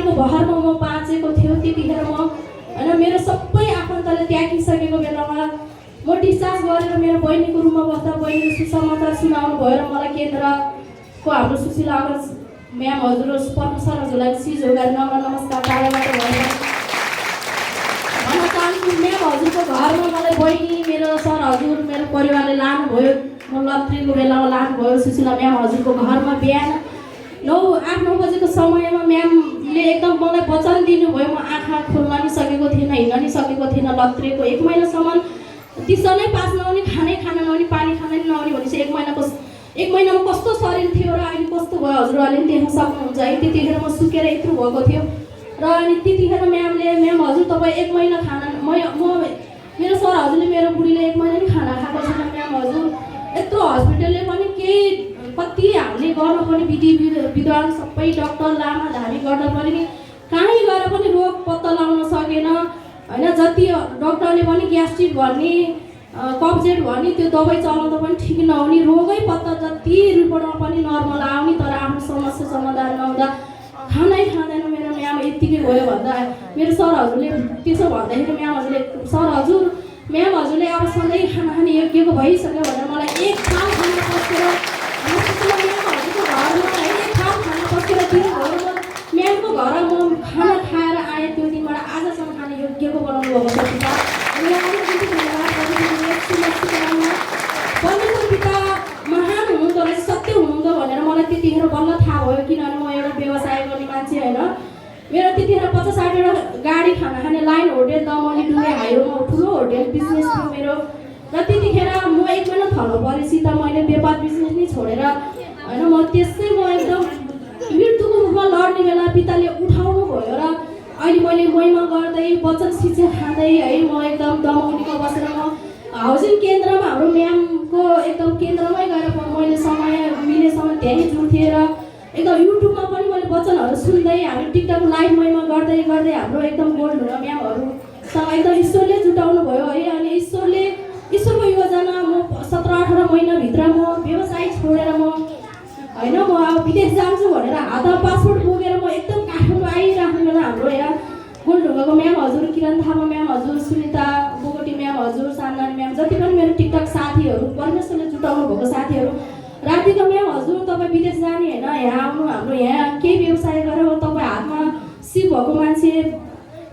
पानीको बहरमा म बाँचेको थियो। त्यतिखेर म होइन मेरो सबै आफन्तले त्यागिसकेको बेलामा म डिस्चार्ज गरेर मेरो बहिनीको रुममा बस्दा बहिनीले सुसमाचार सुनाउनु भयो र मलाई केन्द्रको हाम्रो सुशीला अग्रज म्याम हजुर र पर्म सर हजुरलाई सिज होगाएर नमस्कार टाढाबाट भन्न चाहन्छु। म्याम हजुरको घरमा मलाई बहिनी मेरो सर हजुर मेरो परिवारले लानुभयो। म लत्रीको बेलामा लानुभयो सुशीला म्याम हजुरको घरमा बिहान 8-9 बजेको समयमा म्यामले एकदम मलाई वचन दिनुभयो। म आँखा खोल्न नि सकेको थिएन, हिँड्न नि सकेको थिएन। लत्रीको 1 महिनासम्म दिसनै पास नआउने, खानै खान नआउने, पानी खान नि नआउने भनेपछि 1 महिनामा कस्तो शरीर थियो र अहिले कस्तो भयो हजुरहरूले पनि देख्न सक्नुहुन्छ है। त्यतिखेर म सुकेर यत्रो भएको थियो र अनि त्यतिखेर म्यामले म्याम हजुर तपाईँ 1 महिना खाना म मेरो सर हजुरले मेरो बुढीले 1 महिना नि खाना खाएको छैन म्याम हजुर। यत्रो हस्पिटलले पनि केही कति हामीले गर्न पनि विधि विधान सबै डक्टर लामा धामी गर्दा पनि कहीँ गएर पनि रोग पत्ता लगाउन सकेन होइन। जति डक्टरले पनि ग्यास्ट्रिक भन्ने कब्जेट भन्ने त्यो दबाई चलाउँदा पनि ठिक नहुने, रोगै पत्ता जति रिपोर्टमा पनि नर्मल आउने तर आफ्नो समस्या समाधान नहुँदा खानै खाँदैन मेरो म्याम यत्तिकै भयो भन्दा मेरो सर हजुरले त्यसो भन्दाखेरि म्याम हजुरले अब सधैँ खाना खाने योग्यको भइसक्यो भनेर मलाई 1 थाल खाना पस्केर म्यामहरूको घरमा है 1 थाल खाना पस्केर दिनुभयो। म्यामको घर म खाना खाएर आएँ त्यो दिनबाट आजसम्म खाने योग्यको बनाउनु भएको छ पिता। परमेश्वर पिता महान हुनुहुँदो रहेछ, सत्य हुनुहुँदो भनेर मलाई त्यतिखेर बल्ल थाहा भयो। किनभने म एउटा व्यवसाय गर्ने मान्छे होइन। मेरो त्यतिखेर 50-60 वटा गाडी खाना खाने लाइन होटेल दमनी डुमे हाइरोमा ठुलो होटेल बिजनेस थियो मेरो। र त्यतिखेर म 1 महिना थलो परेपछि त मैले व्यापार बिजनेस नै छोडेर होइन म त्यसै म एकदम मृत्युको मुखमा लड्ने बेला पिताले उठाउनु भयो र अहिले मैले महिमा गर्दै वचन शिक्षा खाँदै है म एकदम दमौलीमा बसेर म हाउसिङ केन्द्रमा हाम्रो म्यामको एकदम केन्द्रमै गएर मैले समय मिलेसम्म त्यहीँ जुर्थेँ र एकदम युट्युबमा पनि मैले वचनहरू सुन्दै हामी टिकटक लाइभ महिमा गर्दै गर्दै हाम्रो एकदम गोल्ड हुन म्यामहरूसँग एकदम ईश्वरले जुटाउनु भयो है। अनि ईश्वरको योजना म 17-18 महिनाभित्र म व्यवसाय छोडेर म होइन म अब विदेश जान्छु भनेर हातमा पासपोर्ट बोकेर म एकदम काठमाडौँ आइराख्ने बेला हाम्रो यहाँ गोलढुङ्गाको म्याम हजुर, किरण थापा म्याम हजुर, सुनिता बोगटी म्याम हजुर, सान्नानी म्याम जति पनि मेरो टिकटक साथीहरू परमेश्वरले जुटाउनु भएको साथीहरू रातिको म्याम हजुर तपाईँ विदेश जाने होइन यहाँ आउनु, हाम्रो यहाँ केही व्यवसाय गरेर तपाईँ हातमा सिप भएको मान्छे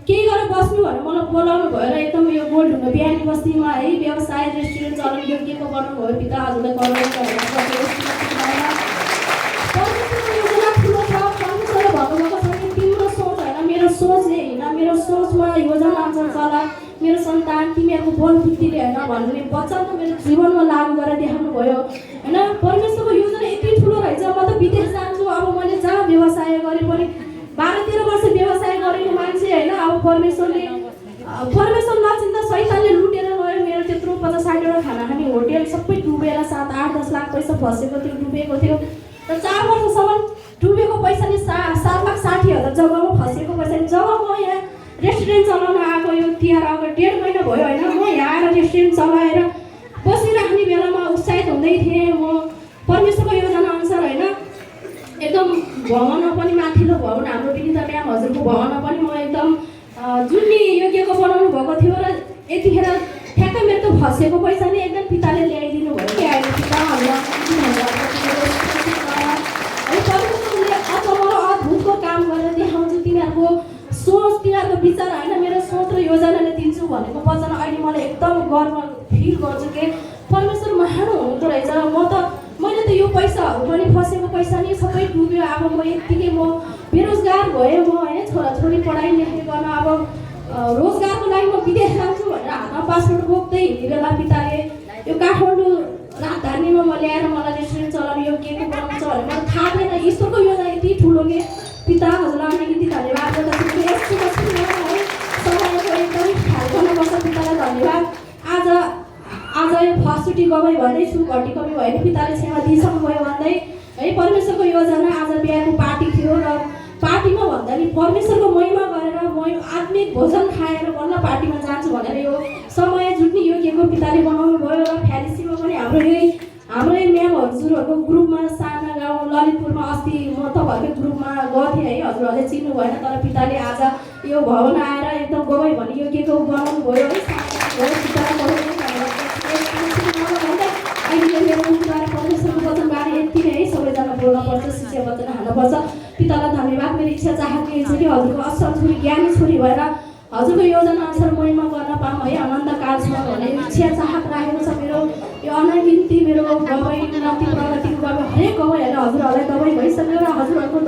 केही गरेर बस्नु भनेर मलाई बोलाउनु भयो र एकदम यो गोलढुङ्गा बिहानी बस्तीमा है व्यवसाय रेस्टुरेन्ट चलाउने योग्यको बनाउनु भयो। पिता हजुरलाई परमेश्वरले भन्नुभएको छ कि तिम्रो सोच होइन मेरो सोच होइन, मेरो सोचमा योजना अनुसार चला मेरो सन्तान तिमीहरूको बल बुद्धिले होइन भन्ने वचन त मेरो जीवनमा लागू गरेर देखाउनु भयो होइन। परमेश्वरको योजना यति ठुलो रहेछ। म त विदेश जान्छु अब मैले जहाँ व्यवसाय गरेँ पनि 12-13 वर्ष व्यवसाय गरेको मान्छे होइन। अब परमेश्वर नचिन्दा शैतानले लुटेर गयो मेरो त्यत्रो 50-60 वटा खाना खाने होटेल सबै डुबेर 7-8-10 लाख पैसा फसेको थियो, डुबेको थियो र 4 वर्षसम्म डुबेको पैसा नि 7,60,000 जग्गामा फसेको पैसा नि जब म यहाँ रेस्टुरेन्ट चलाउन आएको यो तिहार अगाडि 1.5 महिना भयो होइन म यहाँ आएर रेस्टुरेन्ट चलाएर बसिराख्ने बेलामा उत्साहित हुँदै थिएँ। म परमेश्वरको योजना अनुसार होइन एकदम भवनमा पनि माथिल्लो भवन हाम्रो विनिता म्याम हजुरको भवनमा पनि म एकदम जुन योग्यको बनाउनु भएको थियो र यतिखेर ठ्याक्कै मेरो त फसेको पैसा नि एकदम पिताले ल्याइदिनु भयो कि अहिले पिता परमेश्वरले अझ मलाई अद्भुतको काम गरेर देखाउँछु। तिनीहरूको सोच तिनीहरूको विचार होइन मेरो सोच र योजनाले दिन्छु भनेको वचन अहिले मलाई एकदम गर्व फिल गर्छु कि परमेश्वर महान हुनुहुँदो रहेछ। मैले त यो पैसाहरू पनि फसेको पैसा नि सबै डुब्यो। अब म यत्तिकै म बेरोजगार भएँ म होइन छोराछोरी पढाइ लेखाइ गर्न अब रोजगारको लागि म विदेश जान्छु भनेर हातमा पासपोर्ट बोक्दै हिँड्ने बेला पिताले यो काठमाडौँ राजधानीमा म ल्याएर मलाई रेस्टुरेन्ट चलाउने योग्यको बनाउँछ भनेर मलाई थाहा थिएन। ईश्वरको योजना यति ठुलो कि पिता हजुरलाई अलिकति धन्यवाद गर्दछु है समयको एकदम ख्याल गर्नुपर्छ पितालाई धन्यवाद। आज यो फर्स्टचोटि गवाई भन्दैछु घटी कमी भयो भने पिताले सेवा दिइसक्नु भयो भन्दै है। परमेश्वरको योजना आज बिहाको पार्टी थियो र पार्टीमा भन्दा नि परमेश्वरको महिमा गरेर म आत्मिक भोजन खाएर बल्ल पार्टीमा जान्छु भनेर यो समय जुट्ने योग्यको पिताले बनाउनु भयो। र फ्यालिसीमा पनि हाम्रो म्याम हजुरहरूको ग्रुपमा साना गाउँ ललितपुरमा अस्ति म तपाईँहरूको ग्रुपमा गएको थिएँ है, हजुरहरूले चिन्नु भएन, तर पिताले आज यो भवन आएर एकदम गवाई भने यो के बनाउनु भयो है, अहिले मेरो मुखबाट परमेश्वरको वचनबारे यति नै है, सबैजना बोल्नुपर्छ, शिक्षा वचन हाल्नुपर्छ। पितालाई धन्यवाद। मेरो इच्छा चाहना के छ कि हजुरको असल छोरी, ज्ञानी छोरी भएर हजुरको योजना अनुसार महिमा गर्न पाऊँ है, अनन्तकालसम्म भन्ने इच्छा चाहत राखेको छ मेरो। यो अनगिन्ती मेरो गवाई, उन्नति प्रगतिको गवाई, हरेक गवाईहरू हजुरहरूलाई दबाई भइसक्यो र हजुरहरूको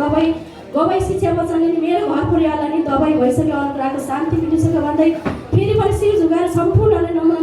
गवाई शिक्षा वचनले नि मेरो घर परिवारलाई नि दबाई भइसक्यो, अनुग्रहको शान्ति मिलिसक्यो भन्दै फेरि पनि शिर झुकाएर सम्पूर्णले नम्र